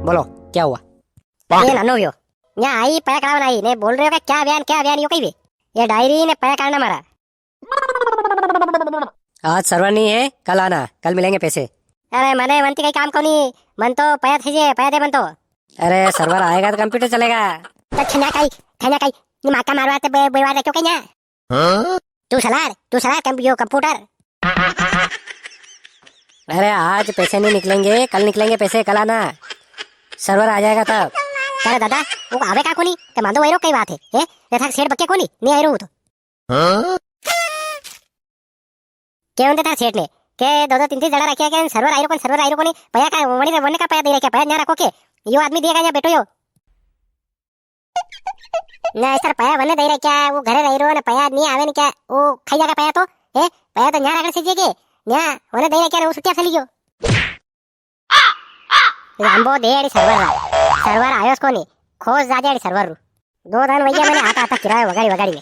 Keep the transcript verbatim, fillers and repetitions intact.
बोलो, क्या हुआ? ये नानो व्यो। यहाँ आई, पया काढ़वा आई, ने बोल रहे हो क्या, क्या बयान, क्या बयान, यो कई बे? ये डायरी ने पया काढ़ना मारा। आज सर्वर नहीं है, कल आना, कल मिलेंगे पैसे। अरे, मने मन ती कई काम कोनी, मन तो पया थे जे, पया दे मन तो। अरे, सर्वर आएगा तो कंप्यूटर चलेगा। तो छना काई, छना काई, ये माका मारवा ते बे-, बेवार रखो कई ना। हाँ? तू सलार, तू सलार कम-, यो कंप्यूटर। अरे, आज पैसे नहीं निकलेंगे, कल निकलेंगे पैसे, कल आना। सर्वर आ जाएगा तब। अरे दादा, वो आवे का कोनी? ते मांदो वैरो कई बात है, हैं? ये थाक सेठ बक्के कोनी, नहीं आयरो वो तो। हाँ? केवन दे थाक सेठ ने, के दो दो तीन तीन जणा राख्या के सर्वर आयरो कोनी, सर्वर आयरो कोनी, पया का, वणी रे वने का पया दे राख्या, पया न्या राखो के, यो आदमी दिएगा न्या बैठो यो। ना सर, पया वने दे राख्या, वो घरे रही रो ने पया नी आवे ने क्या, वो खाई जागा पया तो, हैं? पया तो न्या राखण से जे के, न्या वने दे राख्या ने वो छुट्टिया चली गयो। लांबो दे अड़ी सर्वर रा। सर्वर आयो कोनी। खोज जाजे अड़ी सर्वर रू। दो दन वैया मने आता आता किरायो वगाड़ी वगाड़ी ने।